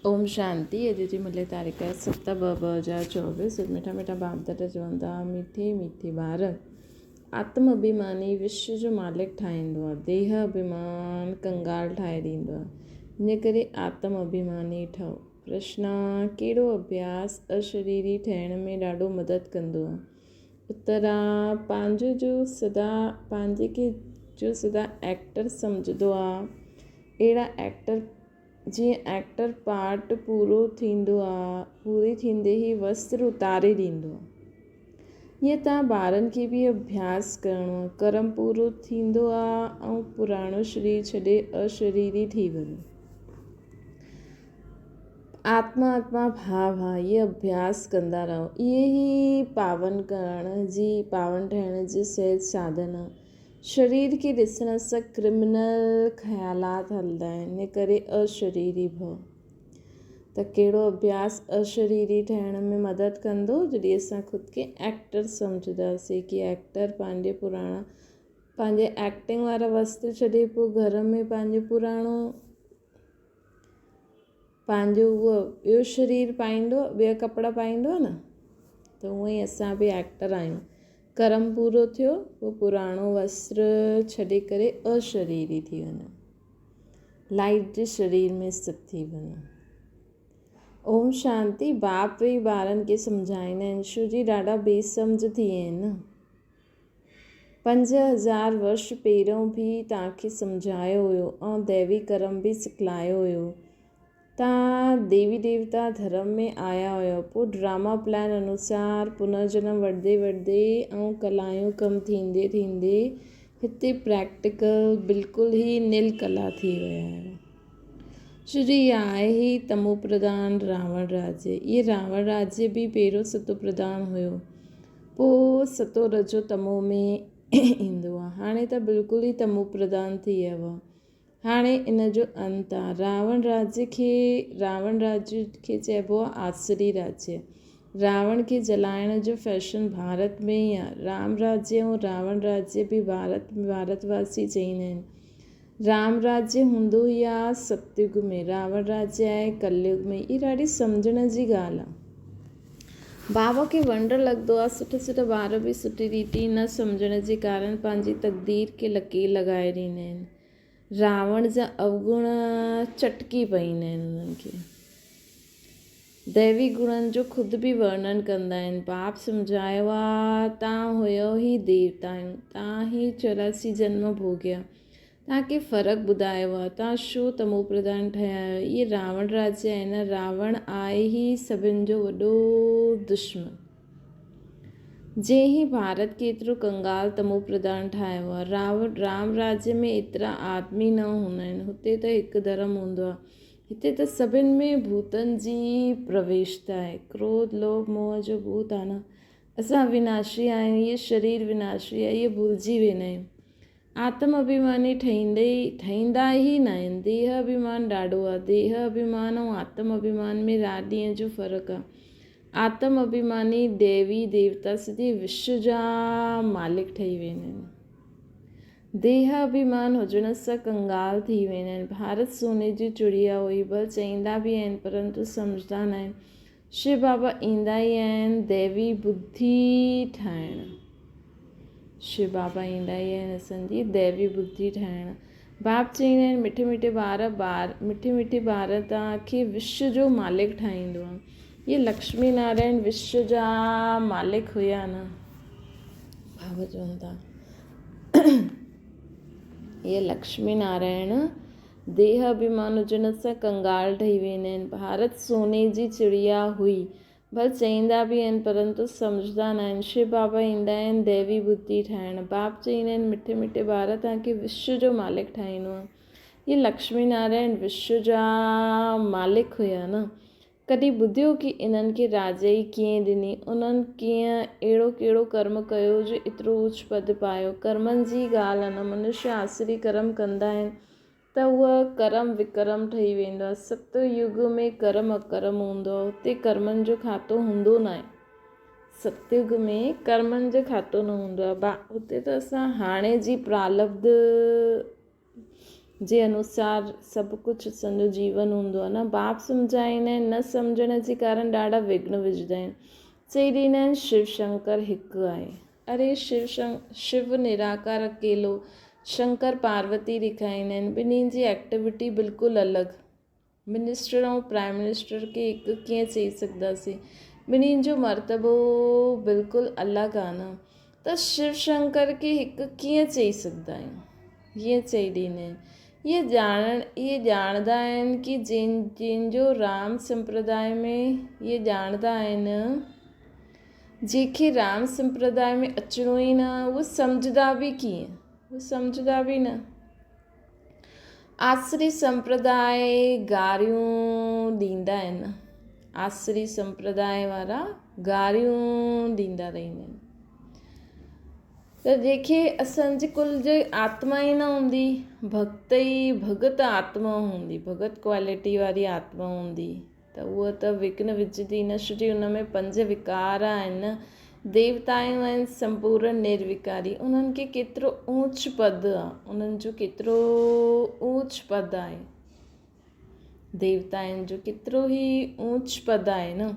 اوم شانتي اڄ جي ملي تاريخ 7 ٻه 2024 مٺا مٺا باپ دادا چون ٿا مٺي مٺي ٻار آتم اڀيماني وشو جو مالڪ ٺاهيندو آهي ديهه اڀيمان ڪنگال ٺاهي ڏيندو آهي ان ڪري آتم اڀيماني ٺهو پرشنا ڪهڙو اڀياس اشريري ٺهڻ ۾ ڏاڍو مدد ڪندو آهي اترا پنهنجو جو سدا پنهنجي کي جو سدا ايڪٽر سمجهندو آهي اهڙا ايڪٽر جيئن ايڪٽر پارٽ پورو ٿيندو آ، پوري ٿيندي ئي وستر اتاري ڏيندو آ. ائين توهان ٻارن کي به اڀياس ڪرڻو آ. ڪرم پورو ٿيندو آ ۽ پراڻو شرير ڇڏي اشريري ٿي وڃو. آتما آتما ڀاء ڀاء اهي اڀياس ڪندا رهو. اهي ئي پاون ڪرڻ جي پاون ٺهڻ جي سهج ساڌن آ. شرير کي ڏسڻ سان ڪرمنل خيالات هلندا آهن، ان ڪري اشريري ڀؤ. ته ڪهڙو اڀياس اشريري ٺهڻ ۾ مدد ڪندو؟ جڏهن اسان خود کي ايڪٽر سمجهنداسين ڪي ايڪٽر پنهنجي پراڻا پنهنجي ايڪٽنگ وارا وستر ڇڏي پوء گهر ۾ پنهنجو پراڻو پنهنجو اهو ٻيو شرير پائيندو ٻيا ڪپڙا پائيندو آهي نه ته هونئن ئي اسان به ايڪٽر آهيون ڪرم پورو ٿيو پوء پراڻو وستر ڇڏي ڪري اشريري ٿي وڃو لائٽ جي شرير ۾ استٿ ٿي وڃو اوم شانتي باپ ويهي ٻارن کي سمجهائيندا آهن شو جي ڏاڍا بي سمجهه ٿي ويا آهن نه 5000 ورش پهريون به توهان کي سمجهايو هيو ۽ ديوي ڪرم به سکلايو هيو. توهان ديوي ديوتا ڌرم ۾ آيا هيو. پوء ڊراما پلان انوسار پنرجنم وٺندي وٺندي ۽ ڪلايون ڪم ٿيندي ٿيندي هتي پريڪٽيڪل بلڪل ئي نل ڪلا ٿي ويا آهيو. شري آهي هي تمو پرڌان راوڻ راجيه. اهي راوڻ راجيه به پهريون ستو پرڌان هيو. پوء ستو رجو تمو ۾ ايندو آ. هاڻي ته بلڪل ئي تمو پرڌان ٿي ويو آ. هاڻي ان جو انت آ. راوڻ راجيه کي راوڻ راجيه کي چئبو آ آسري راجيه. راوڻ کي جلائڻ جو فيشن ڀارت ۾ ئي آ. رام راجيه ۽ راوڻ راجيه به ڀارت ڀارت واسي چئيندا آهن. رام راجيه هوندو ئي آ ستيگ ۾، راوڻ راجيه آهي ڪليگ ۾. هي ڏاڍي سمجهڻ جي ڳالهه آ. بابا کي ونڊ لڳندو آ، سٺا سٺا ٻار به سٺي ريتي نه سمجهڻ جي ڪارڻ پنهنجي تقدير کي لڪير لڳائي ڏيندا آهن. راوڻ جا اوگڻ چٽڪي پئيندا آهن انهن کي. ديوي گڻن جو خود به ورڻن ڪندا آهن. باپ سمجهايو آ، تان هيو ئي ديوتا آهيون، تان ئي 84 جنم ڀوڳيا. توهان کي فرق ٻڌايو آ، توهان شو تمو پرڌان ٺهيا آهيو. اهي راوڻ راجيه آهن، راوڻ آهي ئي سڀن جو وڏو دشمن. جنهن هي ڀارت کي ايترو ڪنگال تمو پرڌان ٺاهيو آ. راوڻ رام راجيه ۾ ايترا آدمي نه هوندا آهن، هتي ته هڪ ڌرم هوندو آ. هتي ته سڀن ۾ ڀوتن جي پرويشتا آهي. ڪروڌ، لوڀ، موهه جو ڀوت آ نه. اسان وناشي آهيون، هيء شرير وناشي آهي، اهي ڀلجي ويندا آهيون. آتم اڀيماني ٺهيندي ٺهيندا ئي ناهن. ديهه اڀيمان ڏاڍو آ. ديهه اڀيمان ۽ آتم اڀيمان ۾ رات ڏينهن جو فرق آ. آتم اڀيماني ديوي ديوتا سڄي وشو جا مالڪ ٺهي ويندا آهن. ديهه اڀيمان هجڻ سان ڪنگال ٿي ويندا آهن. ڀارت سوني جي چڙيا هئي. ڀل چئيندا به آهن پرنتو سمجهندا ناهن. شو بابا ايندا ئي آهن ديوي ٻڌي ٺاهڻ. شو بابا ايندا ئي آهن اسان جي ديوي ٻڌي ٺاهڻ. باپ چئيندا آهن مٺي مٺي ٻار ٻار مٺي مٺي ٻار توهان کي وشو جو مالڪ ٺاهيندو آهي. اهي لڪشمي نارائڻ وشو جا مالڪ هيا نه. بابا چون ٿا اهي لڪشمي نارائڻ ديهه اڀيمان هجڻ سان ڪنگال ٺهي ويندا آهن. ڀارت سوني جي چڙيا هئي. ڀل چئيندا به آهن پرنتو سمجهندا ناهن. شو بابا ايندا آهن ديوي ٻڌي ٺاهڻ. باپ چئيندا آهن مٺي مٺي ٻار توهان کي وشو جو مالڪ ٺاهڻو آهي. هي لڪشمي نارائڻ وشو جا مالڪ هيا نه. ڪڏهن ٻڌيو ڪي انهن کي راجائي ڪيئن ڏني؟ انهن ڪيئن اهڙو ڪهڙو ڪرم ڪيو جو ايترو اوچ پد پايو؟ ڪرمن جي ڳالهه نه، منشي آسري ڪرم ڪندا آهن ته اهو ڪرم وڪرم ٺهي ويندو آهي. ست يگ ۾ ڪرم اڪرم هوندو آهي، اتي ڪرمن جو کاتو هوندو ناهي. ست يگ ۾ ڪرمن جو کاتو نه هوندو آهي. اتي ته اسان هاڻي جي پرالبڌ جي انوسار سڀ ڪجهه اسان جو جيون هوندو آهي نه. باپ سمجهائيندا آهن، نه سمجهڻ جي ڪارڻ ڏاڍا وگهن وجهندا آهن. چئي ڏيندا آهن شو شنڪر هڪ آهي. اري شو شو نراڪار اڪيلو، شنڪر پاروتي ڏيکاريندا آهن. ٻنهي جي ايڪٽيوٽي بلڪل الڳ. منسٽر ۽ پرائم منسٽر کي هڪ ڪيئن چئي سگهنداسين؟ ٻنهي جو مرتبو بلڪل الڳ آهي نه ته شو شنڪر کي هڪ ڪيئن چئي سگهندا آهيون؟ هيئن چئي ڏيندا آهن. اهي ڄاڻڻ اهي ڄاڻندا آهن ڪي جن جن جو رام سمپرداء ۾ اهي ڄاڻندا آهن جنهن کي رام سمپرداء ۾ اچڻو ئي نه اهو سمجهندا به ڪيئن؟ اهو سمجهندا به نه. آسري سمپرداء گاريون ڏيندا آهن. آسري سمپرداء وارا گاريون ڏيندا رهندا آهن ته جنهنکي اسان جي ڪل جي آتما ئي نه هوندي، ڀڳت ئي ڀڳت آتما هوندي، ڀڳت ڪوالٽي واري آتما هوندي. ته اهو ته وگهن وجهندي نه ڇو ان ۾ پنج وڪار آهن. ديوتائون آهن سمپورن نروڪاري انهن کي ڪيترو اوچ پد آ انهن جو ڪيترو اوچ پد آهي ديوتائن جو ڪيترو ئي اوچ پد آهي نه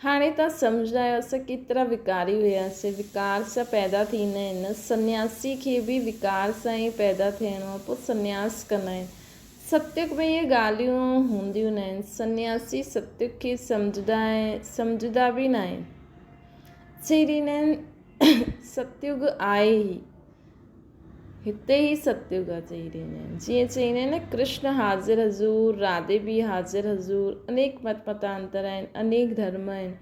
هاڻي تان سمجهندا آهيو اسان ڪيترا وڪاري هياسي وڪار سان پيدا ٿيندا آهن سنياسي کي به وڪار سان ئي پيدا ٿيڻو آهي پوء سنياس ڪندا آهن ستيگ ۾ اهي ڳالهيون هونديون ناهن. سنياسي ستيگ کي سمجهندا سمجهندا به ناهن. چئي ڏيندا آهن ستيگ آهي ئي هتي ئي ستيگ آهي چئي ڏيندا آهن. جيئن چئيندا آهن نه ڪرشن حاضر حضور، راڌي به حاضر حضور، انيڪ مت متانتر آهن، انيڪ ڌرم آهن.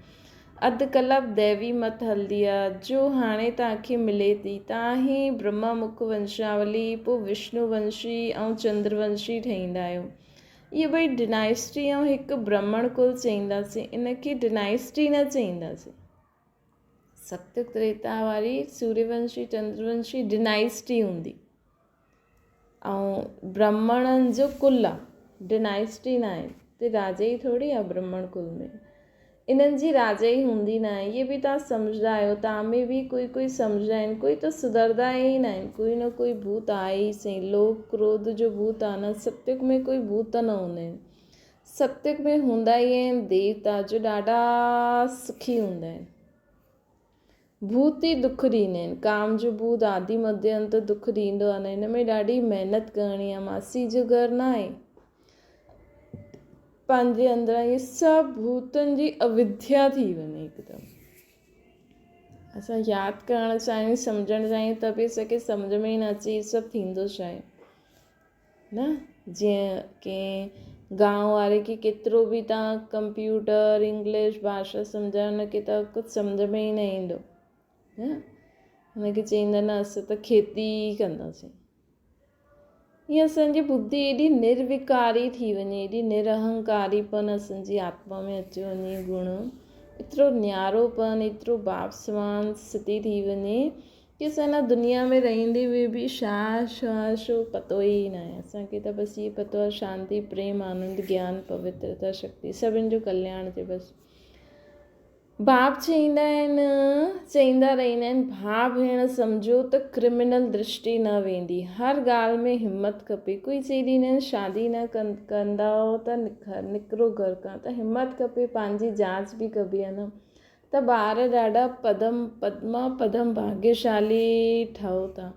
اڌ ڪلپ ديوي مت هلدي آ، جو هاڻي توهان کي ملي ٿي. توهان هي برهما مک ونشاولي، پوء وشنو ونشي ۽ چندر ونشي ٺهيندا آهيو. اهي ٻئي ڊنائسٽي ۽ هڪ برهمڻ ڪل چئينداسين، ان کي ڊنائسٽي نه چئينداسين. ستيگ تريتا واري سوريه ونشي، چندر ونشي ڊنائسٽي هوندي. ۽ برهمڻن جو ڪل آ، ڊنائسٽي ناهي. هتي راجائي ٿوري آ برهمڻ ڪل ۾. انهن جي راجائي هوندي ناهي. اهي به توهان سمجهندا آهيو. توهان ۾ به ڪوئي ڪوئي سمجهندا آهن، ڪوئي ته سڌردا ئي ناهن. ڪوئي نه ڪوئي ڀوت آهي ئي سهي. لوڀ ڪروڌ جو ڀوت آ نه. ستيگ ۾ ڪوئي ڀوت نه هوندا آهن. ستيگ ۾ هوندا ئي آهن ديوتا جو ڏاڍا سکي هوندا آهن. ڀوت ئي دک ڏيندا آهن. ڪام جو ڀوت آدي مڌي انت دک ڏيندو آهي نه هن ۾ ڏاڍي محنت ڪرڻي آهي. ماسي جو گهر نه آهي. پنهنجي اندران اهي سڀ ڀوتن جي اوڌيا ٿي وڃي هڪدم. اسان ياد ڪرڻ چاهيون سمجهڻ چاهيون ته به اسان کي سمجهه ۾ ئي نه اچي هي سڀ ٿيندو ڇا آهي. نه جيئن ڪنهن گانو واري کي ڪيترو به توهان ڪمپيوٽر انگلش ڀاشا سمجهايو ان کي ته ڪجهه سمجهه ۾ ئي نه ايندو نه هن کي چئيندا نه اسان ته کيتي ئي ڪنداسين ائين اسانجي ٻڌي ايڏي نروڪاري ٿي وڃي ايڏي نرهنڪاري پن اسانجي آتما ۾ اچي وڃي گڻ ايترو نيارو پن ايترو باپ سمان ستي ٿي وڃي ڪي اسان هن دنيا ۾ رهندي به به ڇا ڇا شو پتو ئي ناهي اسان کي ته بس هي پتو آهي شانتي پريم آنند گيان پوترتا شڪتي سڀن جو ڪلياڻ ٿئي بس باپ چئيندا آهن چئيندا رهندا آهن ڀاء ڀيڻ سمجهو ته ڪرمنل درشٽي نه ويندي هر ڳالهه ۾ همت کپي ڪوئي چئي ڏيندا آهن شادي نه ڪندؤ ته نڪرو گهر کان ته همت کپي پنهنجي جاچ به ڪبي آهي نه ته ٻار ڏاڍا پدم پدما پدم ڀاگيشالي ٺهو ٿا.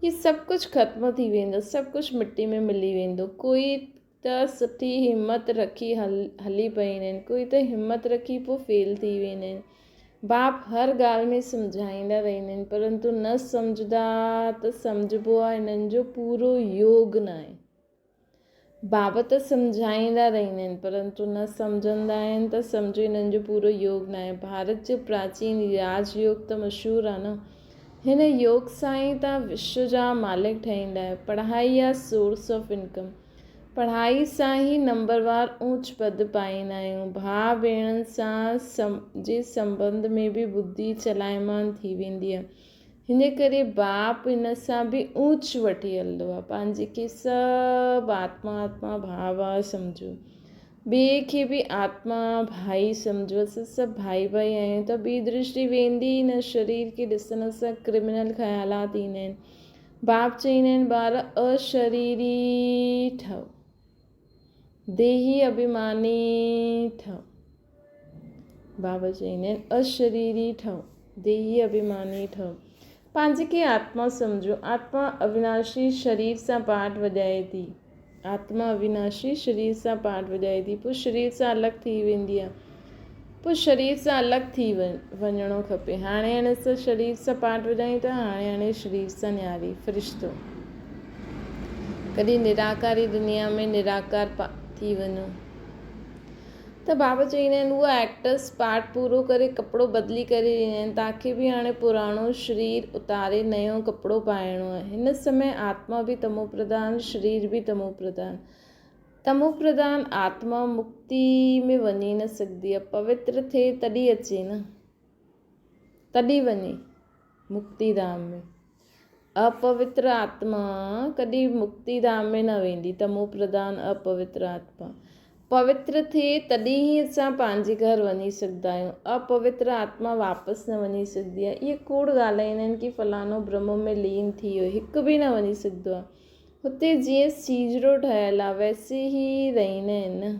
هي سڀ ڪجهه ختم ٿي ويندو، سڀ ڪجهه مٽي ۾ ملي ويندو. ڪوئي ته سٺي همت رکي هلي پئيندا آهن، ڪوئي ته همت رکي پوء فيل ٿي ويندا آهن. باپ هر ڳالهه ۾ سمجهائيندا رهندا آهن، پرنتو نه سمجهندا ته سمجهبو آهي هنن جو پورو يوگ ناهي. بابت سمجهائيندا رهندا آهن پرنتو نه سمجهندا آهن ته سمجهو انهن جو پورو يوگ ناهي. ڀارت جو پراچين راج يوگ ته مشهور آهي نه. هن يوگ سان ئي توهان وشو جا مالڪ ٺهيندا آهيو. پڙهائي آهي سورس آف انڪم. پڙهائي سان ئي نمبروار اوچ پد پائيندا آهيون. ڀاء ڀيڻن سان جي سنٻنڌ ۾ به ٻڌي چلائمان ٿي ويندي آهي. هن ڪري باپ هن سان به اوچ وٺي هلندو آهي. پنهنجي کي سڀ آتما آتما ڀاء ڀاء سمجهو. ٻئي کي به آتما ڀائي سمجهو. اسان سڀ ڀائي ڀائي آهيون ته ٻي درشٽي ويندي ئي نه. شرير کي ڏسڻ سان ڪرمنل خيالات ايندا آهن. باپ چئيندا آهن ٻار اشريري ٺهو، ديهي اڀيماني ٺهو. بابا چئيندا آهن اشريري ٺهو، ديهي اڀيماني ٺهو. پنهنجي کي آتما سمجهو، آتما اوناشي شرير سان پاٺ وڄائي ٿي. آتما اوناشي شرير سان پاٺ وڄائي ٿي، پوء شرير سان الڳ ٿي ويندي آهي. پوء شرير سان الڳ ٿي وڃڻو کپي. هاڻي هاڻي اسان شرير سان پاٺ وڄايون ٿا، هاڻي هاڻي شرير سان نياري، فرشتو. ڪڏهن نراڪاري دنيا ۾ نراڪار ٿي وڃو. ته بابا چئيندا آهن اها ايڪٽرس پارٽ پورو ڪري ڪپڙو بدلي ڪري ڏيندا آهن تانکي به هاڻي پراڻو شرير اتاري نيو ڪپڙو پائڻو آهي هن سمي آتما به تمو پرڌان شرير به تمو پرڌان تمو پرڌان آتما مڪتي ۾ وڃي نه سگهندي آهي پوتر ٿئي تڏهن اچي نه تڏهن وڃي مڪتي ڌام ۾. اپوتر آتما ڪڏهن مڪتي ڌام ۾ نه ويندي. تمو پرڌان اپوتر آتما پوتر ٿئي تڏهن ئي اسان پنهنجي گهر وڃي سگهندا آهيون. اپوتر آتما واپس نه وڃي سگهندي آهي. اهي ڪوڙ ڳالهائيندا آهن ڪي فلاڻو برهم ۾ لين ٿي ويو. هڪ به نه وڃي سگهندو آهي. هتي جيئن سيجڙو ٺهيل آهي ويسي ئي رهندا آهن نه.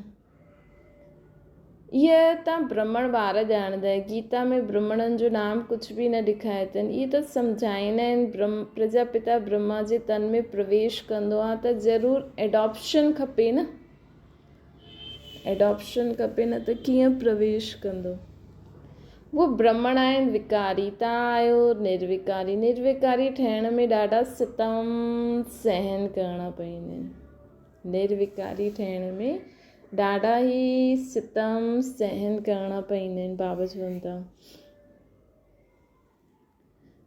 اهي ته برهمڻ ٻار ڄاڻندا آهن. گيتا ۾ برهمڻن جو نام ڪجهه به نه ڏيکاريو اٿن. اهي ته سمجهائيندا آهن برهم پرجاپتا برهما جي تن ۾ پرويش ڪندو آهي ته ضرور ايڊاپشن کپي نه. ايڊاپشن کپي نه ته ڪيئن پرويش ڪندو. اهي برهمڻ آهن وڪاري، تان آهيو نروڪاري. نروڪاري ٺهڻ ۾ ڏاڍا ستم سهن ڪرڻا پوندا آهن. نروڪاري ٺهڻ ۾ ڏاڍا ئي ستم سهن ڪرڻا پوندا آهن. بابا چون ٿا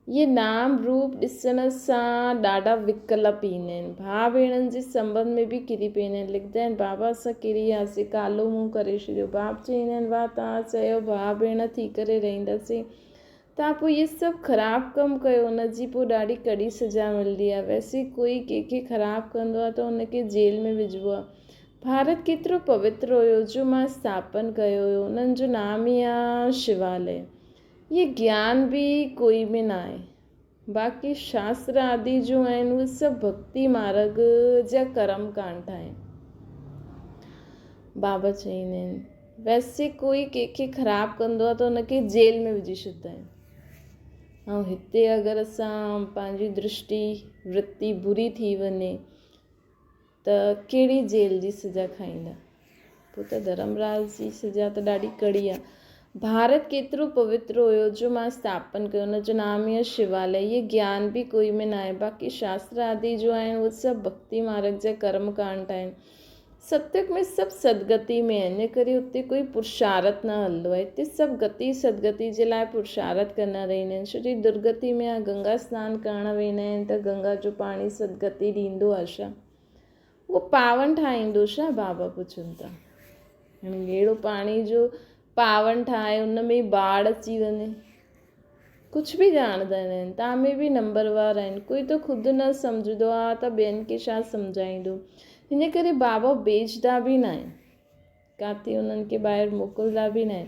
اهي نام روپ ڏسڻ سان ڏاڍا وڪلپ ايندا آهن. ڀاء ڀيڻن جي سنٻنڌ ۾ به ڪري پوندا آهن. لکندا آهن بابا اسان ڪري وياسين ڪالو منهن ڪري ڇڏيو. باپ چوندا آهن واهه توهان چيو ڀاء ڀيڻ ٿي ڪري رهنداسين تان پوء اهي سڀ خراب ڪم ڪيو ان جي پوء ڏاڍي ڪڙي سزا ملندي آهي ويسي ڪوئي ڪنهن کي خراب ڪندو آهي ته ان کي جيل ۾ وجهبو آهي ڀارت ڪيترو پوتر هيو جو مان اسٿاپن ڪيو هيو انهن جو نام ئي آهي شوالي اهي گيان به ڪوئي ۾ نه آهي باقي شاستر آدي جو آهن اهي سڀ ڀڳتي مارگ جا ڪرم ڪانڊ آهن بابا چئيندا آهن ويسي ڪوئي ڪنهن کي خراب ڪندو آهي ته ان کي جيل ۾ وجهي ڇڏيندا آهن ۽ هتي اگر اسان پنهنجي درشٽي ورتي بري ٿي وڃي ته ڪهڙي جيل جي سزا کائيندا پوء ته ڌرمراج جي سزا ته ڏاڍي ڪڙي آهي ڀارت ڪيترو پوتر هيو جو مان اسٿاپن ڪيو ان جو نام ئي شوالي هي گيان به ڪوئي ۾ نه آهي باقي شاستر آدي جو آهن اهي سڀ ڀڳتي مارگ جا ڪرم ڪانڊ آهن ستيگ ۾ سڀ سدگتي ۾ آهن، ان ڪري اتي ڪوئي پرشارٿ نه هلندو آهي. هتي سڀ گتي سدگتي جي لاء پرشارٿ ڪندا رهندا آهن. ڇو جي درگتي ۾ گنگا سنان ڪرڻ ويندا آهن ته گنگا جو پاڻي سدگتي ڏيندو آهي ڇا؟ اهو پاون ٺاهيندو ڇا؟ بابا پڇن ٿا. هاڻي اهڙو پاڻي جو پاون ٺاهي ان ۾ باڙ اچي وڃي. ڪجهه به ڄاڻندا نه آهن. تان ۾ به نمبروار آهن. ڪوئي ته خود نه سمجهندو آهي ته ٻين کي ڇا سمجهائيندو. ان ڪري بابا ڀيجدا به نه آهن. ڪاٿي انهن کي ٻاهر موڪلدا به نه آهن.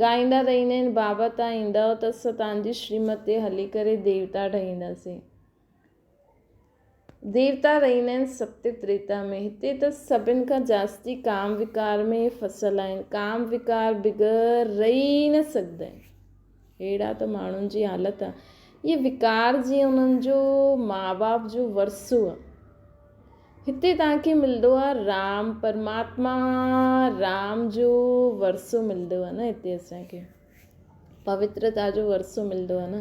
ڳائيندا رهندا آهن بابا تان ايندؤ ته اسان تان جي شريمت تي هلي ڪري ديوتا ٺهينداسين. ديوتا رهندا آهن ستيگ تريتا ۾. هتي ته سڀن کان جاستي ڪام وڪار ۾ ڦسل آهن. ڪام وڪار بغير رهي ئي نه سگهندا آهن. اهڙا ته ماڻهن جي حالت آهي. اهي وڪار جيئن انهن جو ماء باپ جو ورثو آهي. هتي توهان کي ملندو آهي رام پرماتما رام جو ورثو ملندو آهي نه هتي اسان کي. پوترتا جو ورثو ملندو آهي نه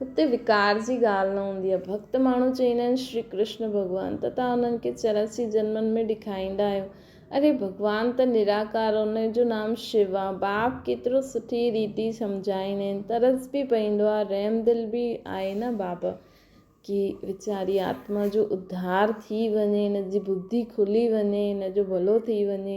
اتي وڪار جي ڳالهه نه هوندي آهي ڀڳت ماڻهو چوندا آهن شري ڪرشن ڀڳوان ته توهان انهن کي 84 جنمن ۾ ڏيکاريندا آهيو اري ڀڳوان ته نراڪار ان جو نام شو آهي باپ ڪيترو سٺي ريتي سمجهائيندا آهن ترس به پوندو آهي رحم دل به آهي نه بابا ڪي ويچاري آتما جو اڌار ٿي وڃي، هن جي ٻڌي کلي وڃي، هن جو ڀلو ٿي وڃي.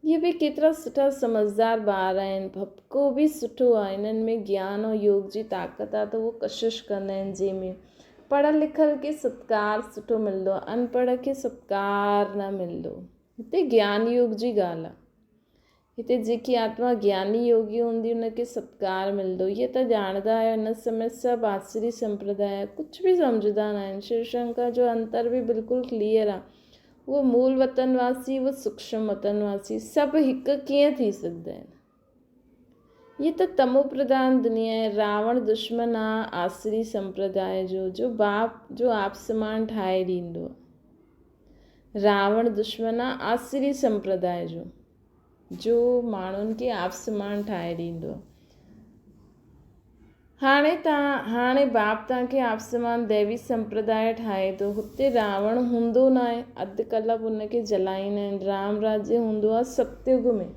اهي به ڪيترا سٺا سمجهدار ٻار آهن. ڀڀڪو به سٺو آهي. هنن ۾ گيان ۽ يوگ جي طاقت آهي ته اهو ڪشش ڪندا آهن جنهن ۾ پڙهيل لکيل کي ستڪار سٺو ملندو آهي، اڻپڙهه کي ستڪار نه ملندو. هتي گيان يوگ جي ڳالهه آهي. هتي جيڪي آتما گياني يوگي هوندي ان کي ستڪار ملندو. اهي ته ڄاڻندا آهيو هن سمي سڀ آسري سمپرداء آهي ڪجهه به سمجهندا نه آهن. شو شنڪر جو انتر به بلڪل ڪليئر آهي. اهو مول وطن واسي اهو سوڪشم وطن واسي سڀ هڪ ڪيئن ٿي سگهندا آهن. هي ته تمو پرڌان دنيا آهي. راوڻ دشمن آهي آسري سمپرداء جو جو باپ جو آپ سمان ٺاهي ڏيندو آهي. راوڻ دشمن آ آسري سمپرداء جو، جو ماڻهن کي آپسمان ٺاهي ڏيندو آ. هاڻي تان هاڻي باپ تان کي آپسمان ديوي سمپرداء ٺاهي ٿو. هتي راوڻ هوندو ناهي، اڌ ڪلپ ان کي جلائيندا آهن. رام راجيه هوندو آ ستيگ ۾.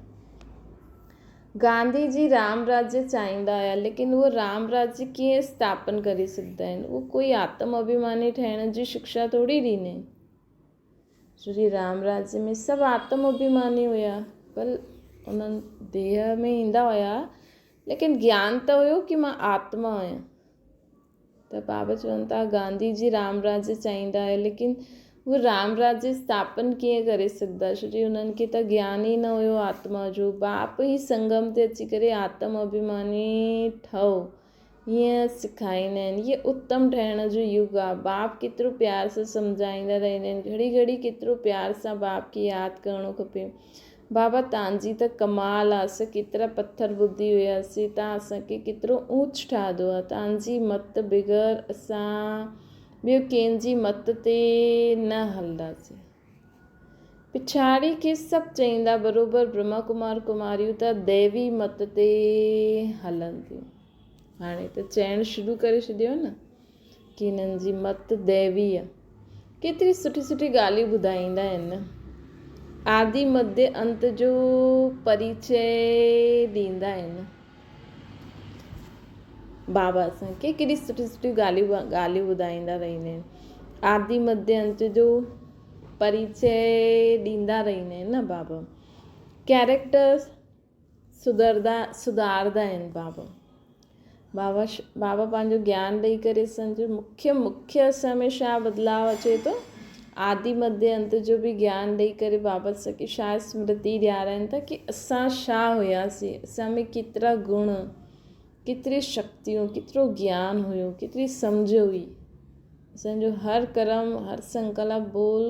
گانڌي جي رام راجيه چاهيندا هيا ليڪن اهو رام راجيه ڪيئن اسٿاپن ڪري سگهندا آهن اهو ڪوئي آتم اڀيماني ٺهڻ جي شڪشا ٿوري ڏيندا آهن ڇو جي رام راجيه ۾ سڀ آتم اڀيماني هيا ڀل انهن ديهه ۾ ايندا هيا ليڪن گيان ته هيو ڪي مان آتما آهيان ته بابا چون ٿا گانڌي جي رام راجيه چاهيندا هيا ليڪن هو رام راجيه اسٿاپن ڪيئن ڪري سگهندا ڇو جي انهن کي ته گيان ئي نه هيو آتما جو باپ ئي سنگم تي اچي ڪري آتم اڀيماني ٺهو هيئن سکائيندا آهن هي اتم ٺهڻ جو يگ آهي باپ ڪيترو پيار سان سمجهائيندا رهندا آهن گهڙي گهڙي ڪيترو پيار سان باپ کي ياد ڪرڻو کپي بابا تان جي ته ڪمال آ اسان ڪيترا پٿر ٻڌي هياسي تان اسان کي ڪيترو اونچ ٺاهدو آ تان جي مت بغير اسان ٻيو ڪنهن جي مت تي نه هلنداسين. پڇاڙي کي سڀ چئيندا بروبر برهما ڪمار ڪماريون ته ديوي مت تي هلن ٿيون. هاڻي ته چئڻ شروع ڪري ڇڏيو نه. ڪي هنن جي مت ديوي آ. ڪيتري سٺي سٺي ڳالهيون ٻڌائيندا آهن. آدي مڌ انت جو پريچي ڏيندا آهن. بابا اسان کي ڪيڏي سٺي سٺي ڳالهيون ڳالهيون ٻڌائيندا رهندا آهن. آدي مڌ انت جو پريچي ڏيندا رهندا آهن نه بابا. ڪيريڪٽرس سڌردا سڌاردا آهن بابا بابا بابا پنهنجو گيان ڏئي ڪري اسان جو مکيه مکيه اسان ۾ ڇا بدلاء اچي ٿو آدي مڌي انت جو به گيان ڏئي ڪري بابا اسان کي ڇا سمرتي ڏيارائن ٿا ڪي اسان ڇا هياسي اسان ۾ ڪيترا گڻ ڪيتري شڪتيون ڪيترو گيان هيو ڪيتري سمجهه هئي اسان جو هر ڪرم هر سنڪلپ بول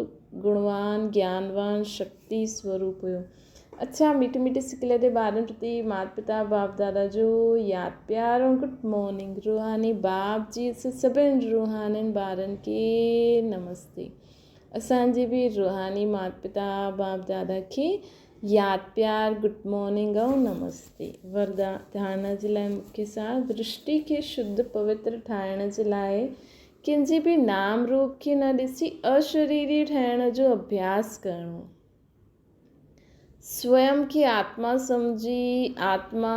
گڻوان گيانوان شڪتي سوروپ هيو اڇا ميٺي ميٺي سڪلي تي ٻارن پرتي مات پتا باپ دادا جو ياد پيار ۽ گڊ مارننگ روحاني باپ جي اسان سڀن روحانين ٻارن کي نمستي اسان جي به روحاني مات پتا باپ دادا کي ياد پيار گڊ مارننگ ۽ نمستي وردا ڌارڻا جي لاء مکي سان درشٽي کي شڌ پوتر ٺاهڻ جي لاء ڪنهن جي به نام روپ کي نه ڏسي اشريري ٺهڻ جو اڀياس ڪرڻو. سويم کي آتما سمجهي آتما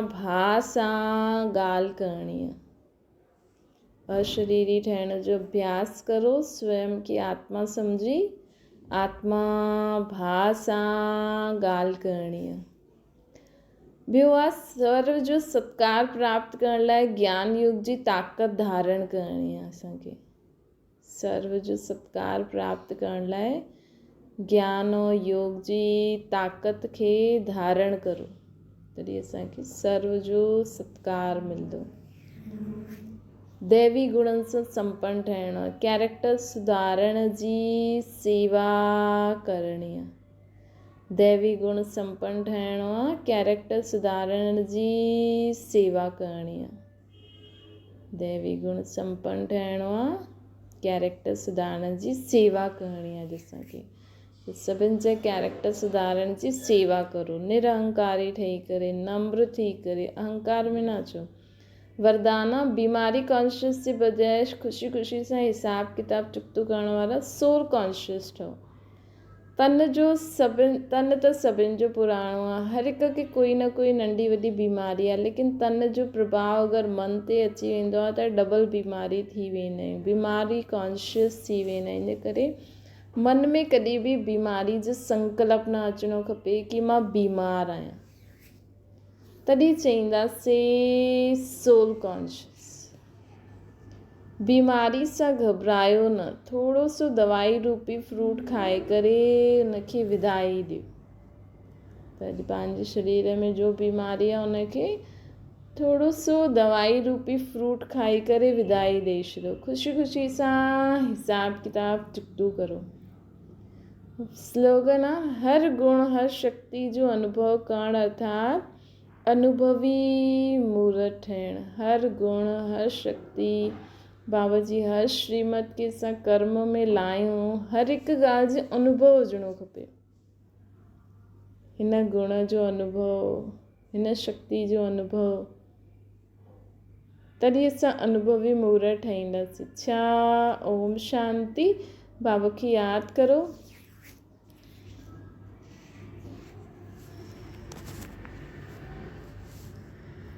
ڀاء سان ڳالهه ڪرڻي آهي. اشريري ٺهڻ جو اڀياس ڪرو، سويم کي آتما سمجهي آتما ڀاء سان ڳالهه ڪرڻي آهي. ٻيو آهي سرو جو ستڪار پراپت ڪرڻ لاء گيان يوگ جي طاقت ڌارڻ ڪرڻي آهي اسان کي. سرو جو ستڪار پراپت ڪرڻ لاء گيان ۽ يوگ جي طاقت کي ڌارڻ ڪرو تڏهن اسان کي سرو جو ستڪار ملندو. ديوي گڻن سان سمپن ٺهڻو آهي، ڪيريڪٽر سڌارڻ جي سيوا ڪرڻي آهي. ديوي گڻ سمپن ٺهڻو آهي، ڪيريڪٽر سڌارڻ جي سيوا ڪرڻي آهي. ديوي گڻ سمپن ٺهڻو آ، ڪيريڪٽر سڌارڻ جي سيوا ڪرڻي آ جسان کي سڀن جا ڪيريڪٽر سڌارڻ جي سيوا ڪرو نرهنڪاري ٺهي ڪري نمر ٿي ڪري اهنڪار ۾ نه اچو وردانا بيماري ڪانشس جي بجاء خوشي خوشي سان حساب ڪتاب چڪتو ڪرڻ وارا سول ڪانشس ٺهو تن جو سڀن تن ته سڀن جو پراڻو آ هر هڪ کي ڪوئي نه ڪوئي ننڍي وڏي بيماري آ ليڪن تن جو پرڀاء اگر من تي اچي ويندو آ ته ڊبل بيماري ٿي ويندا آهيون بيماري ڪانشس ٿي ويندا آهيون ان ڪري من ۾ ڪڏهن به بيماري جو سنڪلپ نه اچڻو کپي ڪي مان بيمار آهيان تڏهن چئينداسي سول ڪانشس. بيماري سان گهٻرايو نه، ٿورو سو دوائي روپي فروٽ کائي ڪري ان کي وڌائي ڏيو. ته اڄ پنهنجي شرير ۾ جو بيماري آهي ان کي ٿورو سو دوائي روپي فروٽ کائي ڪري ودائي ڏئي ڇڏيو. خوشي خوشي سان حساب ڪتاب چڪتو ڪرو. سلوگن آ هر گڻ هر شڪتي جو انوڀو ڪرڻ ارٿات انوڀوي مورت ٺهڻ. هر گڻ هر شڪتي بابا جي هر شريمت کي اسان ڪرم ۾ لايون هر هڪ ڳالهه جو انوڀو هجڻو کپي. هن گڻ جو انوڀو، هن شڪتي جو انوڀو، تڏهن اسان انوڀوي مورت ٺهينداسين. اڇا اوم شانتي. بابا کي ياد ڪرو.